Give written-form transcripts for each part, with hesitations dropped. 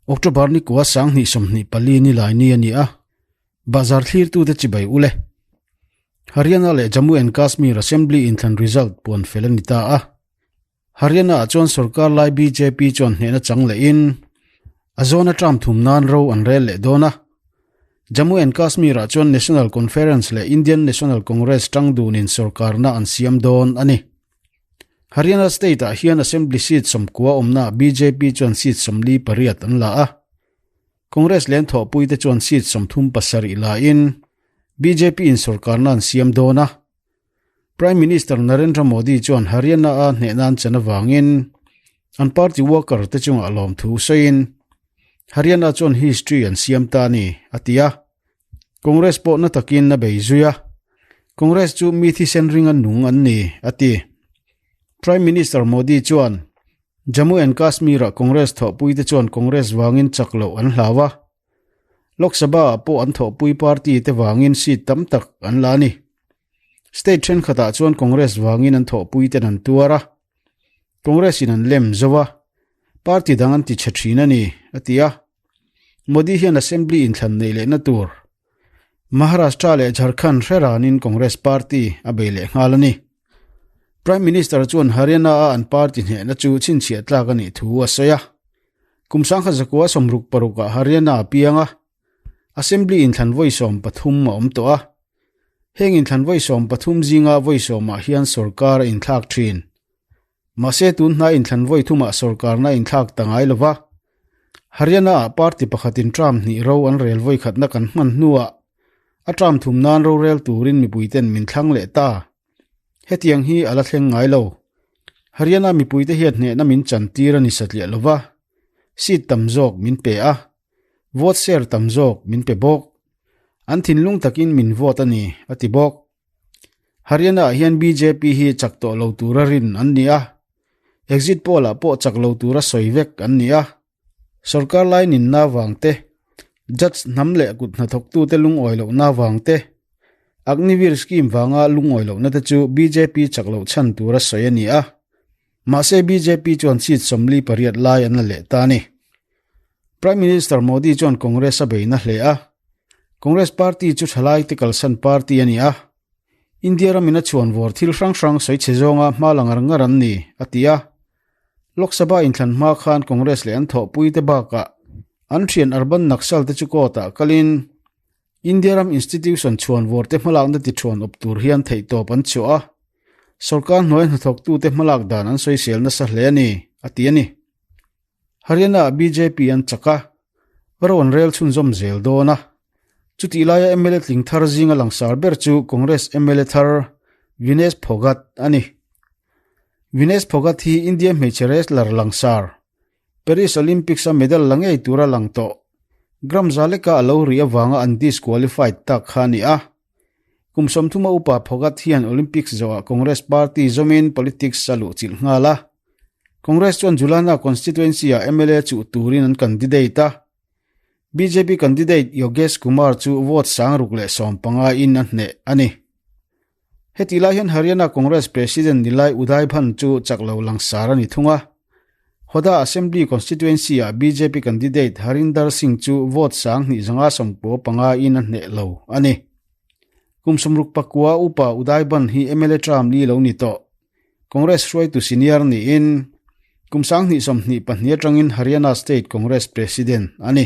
October ni kua 2024 ni lai ni a ni a, Bazar thlirtute chibai ule. Haryana leh Jammu and Kashmir Assembly inthlan result puan fel a ni ta a. Haryana ah chuan sorkar lai bjp chuan hnehna chang lehin a zawna term thum nan ro an rel leh dawn a. Jammu and Kashmir ah chuan National Conference leh Indian National Congress tang dunin sorkarna an siam dawn a ni. Haryana state ah hian Assembly seat 90 awmnaah bjp chuan seat 48 an la a. Congress leh an thawhpuite chuan seat 37 lain bjp in sorkarna an siam dawn a. Prime Minister Narendra Modi chuan Haryana a hnehna an chan avangin an party worker te chungah lawmthu sawiin Haryana chuan history an siam ta a ni, a ti a. Congress pawh na takin a bei zui a, Congress chu mi thisen ringa nung an ni, a ti. Prime Minister Modi chuan Jammu and Kashmir-ah Congress thawhpuite chuan Congress vangin chak loh an hlau a, Lok Sabha-ah pawh an thawhpui party te vangin seat tam tak an la a ni. State thenkhatah chuan Congress vangin an thawhpuiten an tuar a, Congress-in an lem zo a, party dang an ti chhe thin a ni, a ti a. Modi hian Assembly inthlan neih lehna tur Maharashtra leh Jharkhand hre ranin Congress party a bei leh nghal a ni. Prime Minister chuan Haryana-a an party hnehna chu chhinchhiah tlak a nih thu a sawi a. Kum 1966-ah Haryana a piang a, Assembly inthlan vawi 13 a awm tawh a. Heng inthlan vawi 13 zinga vawi sawmah hian sorkar a inthlak thin. Mahse tun hnai inthlan vawi thumah sorkarna a inthlak ta ngai lova. Haryana-ah party pakhatin term hnih ro an rel vawi khatna kan hman hnuah a term thum nan rorel turin mipuiten min thlang leh ta. Hetiang hi a la thleng ngai lo. Haryana mipuite hian hnehna min chantir a ni satliah lova, seat tam zawk min pe a, vote share tam zawk min pe bawk. An thinlung takin min vote a ni, a ti bawk. Haryana-ah hian bjp hi chak tawh lo tura rin an ni a, exit poll-ah pawh chak lo tura sawi vek an ni a. Sorkar lai ninna vang te, judge hnam leh kut hnathawktute lungawi lohna vang te, Agniveer scheme vanga lungawi lohna te chu bjp chak loh chhan tura sawi a ni a. Mahse bjp chuan seat 48 lai an la leh ta a ni. Prime Minister Modi chuan Congress a beina hle a, Congress party chu thalaite kalsan party a ni a, India ramin a chhuanvawr thil hrang hrang sawi chhe zawnga hma la ngar ngar an ni, a ti a. Lok Sabha inthlan hma khan Congress leh an thawhpuite bakah an thian Urban Naxal te chu court-ah kalin India ram institution chhuanvawrte hmalakna tithuan awp tur hian theihtawp an chhuah a, sorkar hnuai hnathawktute hmalak dan an sawisel nasa hle a ni, a ti a ni. Haryana-ah bjp an chak a, ro an rel chhunzawm zel dawn a. Chutih laia mla tling thar zinga langsar ber chu Congress mla thar Vinesh Phogat a ni. Vinesh Phogat hi India hmeichhe wrestler langsar, Paris Olympics-a medal la ngei tura lang tawh, gram za leka a lo ri avanga an disqualified tak kha a ni a. Kum 30 upa Phogat hian Olympics zawhah Congress party zawmin politics a luhchilh nghal a. Congress chuan Julana constituency-ah mla chuh turin an candidate a. Bjp candidate Yogesh Kumar chu vote 615 in a hneh a ni. Heti lai hian Haryana Congress President Nilai Uday Bhan chu chak lo langsar a ni thung a. Hoda Assembly constituency-ah bjp candidate Harinder Singh chu vote 2595 in a hneh lo a ni. Kum 69 upa Uday Bhan hi mla term li lo ni tawh. Congress hruaitu senior niin kum 2024 atangin Haryana State Congress President a ni.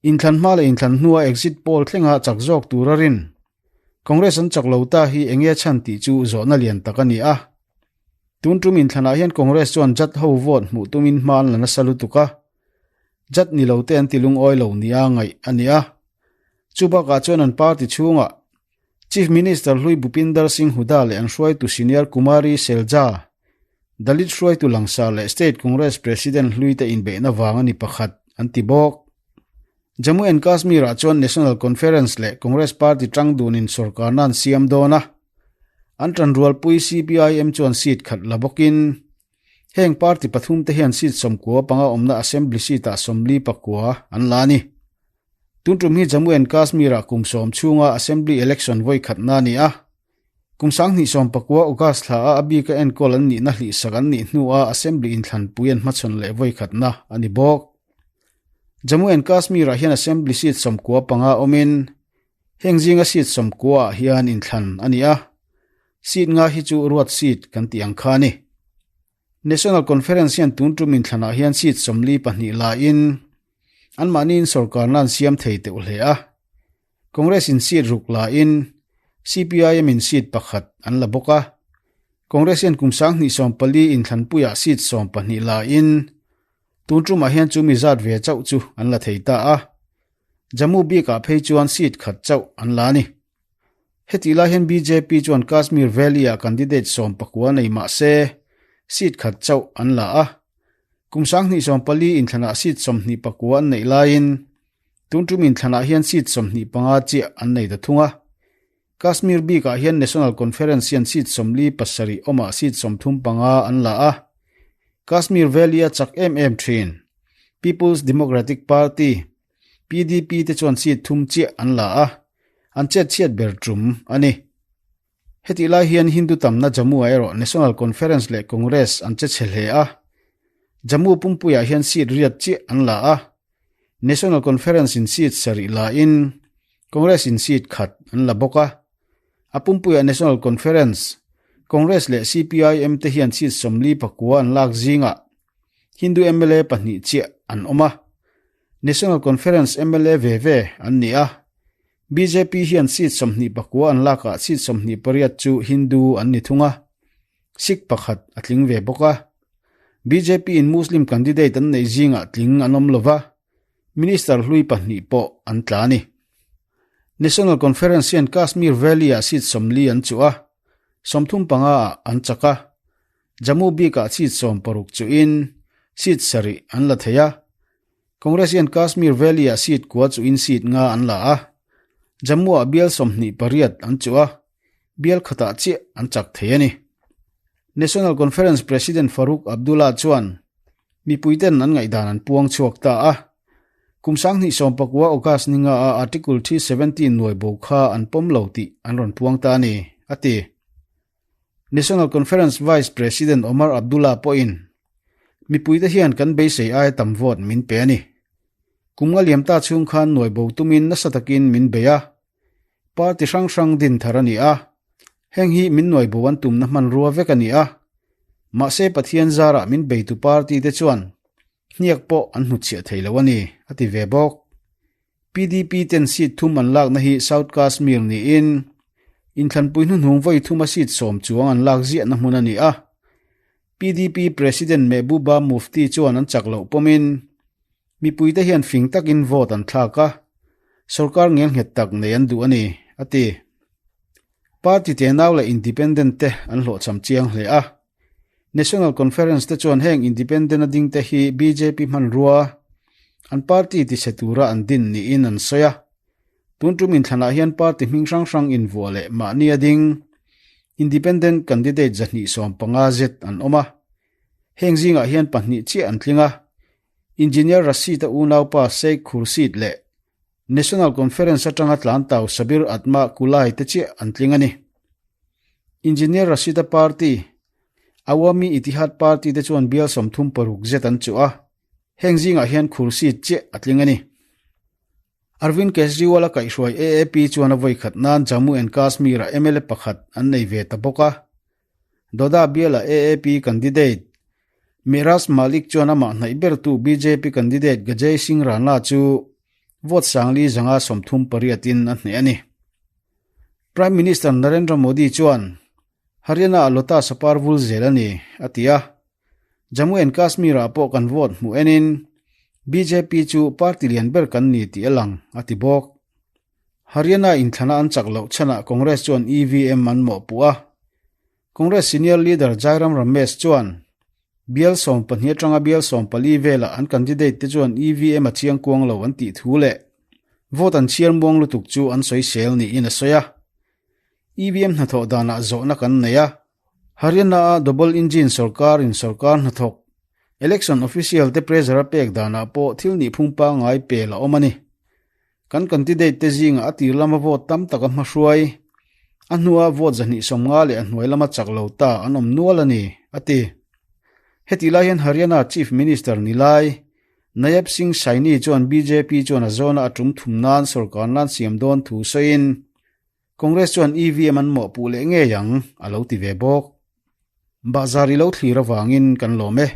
Inthlan hma leh inthlan hnua exit poll thlenga chak zawk tura rin Congress an chak lo ta hi enge chhan tih chu zawhna lian tak a ni a. Tun tum inthlanah hian Congress chuan Jat ho vote hmuh tumin hma an la nasa lutuk a. Jat ni lo te an ti lungawi lo nia ngaih a ni a. Chu bakah chuan an party chhungah Chief Minister hlui Bhupinder Singh Hooda leh an hruaitu senior Kumari Selja, Dalit hruaitu langsar leh State Congress President hlui te inbeihna vang a ni pakhat, an ti bawk. Jammu and Kashmir-ah chuan National Conference leh Congress Party tang dunin sorkarna an siam dawn a, an tanrualpui CPIM chuan seat khat la bawkin heng party pathum te hian seat 95 awmna Assembly seat-ah 49 an la a ni. Tun tum hi Jammu and Kashmir-ah kum 10 chhunga Assembly election vawi khatna a ni a. Kum 2019 August thla a a bika enkawl an nihna hlihsak an nih hnua Assembly inthlanpui an hmachhawn leh vawi khatna a ni bawk. Jammu and Kashmir-ah hian Assembly seat 95 awmin heng zinga seat 90 ah hian inthlan a ni a, seat nga hi chu ruat seat kan tih ang kha a ni. National Conference hian tun tum inthlanah hian seat 42 laiin anmahniin sorkarna an siam thei teuh hle a. Congress in seat ruk laiin CPIM in seat pakhat an la bawk a. Congress hian kum 2014 inthlanpuiah seat 12 laiin tun tumah hian chumi zat ve chauh chu an la thei ta a. Jammu bikah phei chuan seat khat chauh an la a ni. Hetih lai hian bjp chuan Kashmir Valley-ah candidate 19 nei mah se seat khat chauh an la a. Kum 2014 inthlanah seat 29 an neih laiin tun tum inthlanah hian seat 25 chiah an nei ta thung a. Kashmir bikah hian National Conference hian seat 47 awmah seat 35 an la a. Kashmir Valley-a chak em em thin People's Democratic Party, PDP te chuan seat thum chiah an la a, an chet chhiat ber tum a ni. Hetih lai hian Hindu tamna Jammu-ah erawh National Conference leh Congress an che chhe hle a. Jammu pumpuiah hian seat riat chiah an la a. National Conference in seat sarih lain Congress in seat khat an la bawk a. A pumpuiah National Conference, Congress leh CPIM te hian seat 49 an lak zingah Hindu mla pahnih chiah an awm a. National Conference mla ve ve an ni a. Bjp hian seat 29 an lakah seat 28 chu Hindu an ni thung a. Sikh pakhat a tling ve bawk a. Bjp in Muslim candidate an neih zingah tling an awm lova, Minister hlui pahnih pawh an tla a ni. National Conference hian Kashmir Valley-ah seat 40 an chuh a, 35 ah an chak a. Jammu bikah seat 60 chuhin seat sarih an la thei a. Congress hian Kashmir Valley-ah seat kua chuhin seat nga an la a. Jammu-ah bial 28 an chuh a, bial khatah chiah an chak thei a ni. National Conference President Farooq Abdullah chuan mipuiten an ngaihdan an puang chhuak ta a. Kum 2019 August ninga a Article 370 nuai bo kha an pawm lo tih an rawn puang ta a ni, a ti. National Conference Vice President Omar Abdullah pawhin mipuite hian kan beisei aia tam vote min pe a ni. Kum nga liam ta chhung khan nuai bo tumin nasa takin min bei a. Party hrang hrang din thar a ni a. Heng hi min nuai bo an tumna hmanrua vek a ni a. Mahse Pathian zarah min beitu party te chuan hniak pawh an hnutchhiah thei lo a ni, a ti ve bawk. PDP ten seat thum an lakna hi South Kashmir niin inthlanpui hnuhnung vawi thuma seat 10 chuang an lak ziahna hmun a ni a. PDP President Mehbooba Mufti chuan an chak loh pawmin mipuite hian fing takin vote an thlak a, sorkar ngelnghet tak nei an duh a ni, a ti. Party tenau leh independent te an hlawhchham chiang hle a. National Conference te chuan heng independent a ding te hi BJP hmanrua an party ti chhe tura an din niin an sawi a. Tun tum inthlanah hian party hming hrang hrang invuah leh mahni a ding independent candidate 215 zet an awm a. Heng zingah hian pahnih chiah an tling a. Engineer Rashid-a unaupa Sheikh Khurshid leh National Conference atanga tlan tau Sabir Atma Kulai te chiah an tling a ni. Engineer Rashid-a party, Awami Ittihad Party te chuan bial 36 zet an chuh a, heng zingah hian Khurshid chiah a tling a ni. Arvind Kejriwal a kaihhruai AAP chuan a vawi khat nan Jammu and Kashmir-ah mla pakhat an nei ve ta bawk a. Doda biala AAP candidate Mehraj Malik chuan amah hnaih bertu BJP candidate Gajay Singh Rana chu vote 538 in a hneh a ni. Prime Minister Narendra Modi chuan Haryana-ah lotus a par vul zel a ni, a ti a. Jammu and Kashmir-ah pawh kan vote hmuh enin BJP chu party lian ber kan ni tih a lang, a ti bawk. Haryana inthlana an chak loh chhanah Congress chuan EVM an mawhpuh a. Congress senior leader Jairam Ramesh chuan bial 12 atanga bial 14 velah an candidate te chuan EVM a chiang kuang lo an tih thu leh vote an chhiar muang lutuk chu an sawi sel niin a sawi a. EVM hnathawh danah zawhna kan nei a. Haryana-a double engine sorkar in sorkar hnathawk election official te pressure a pek danah pawh thil nih phung pangngai pel a awm a ni. Kan candidate te zingah a tir lama vote tam tak a hmahruai, a hnua vote 250 leh a hnuai lama chak lo ta an awm nual a ni, a ti. Heti lai hian Haryana Chief Minister ni lai. Nayab Singh Saini chuan bjp chuan a zawna a tum thum nan sorkar nan siam dawn thu sawiin Congress chuan EVM an mawhpuh leh ngei ang, a lo ti ve bawk. Bahzar i lo thlir avangin kan lawm e.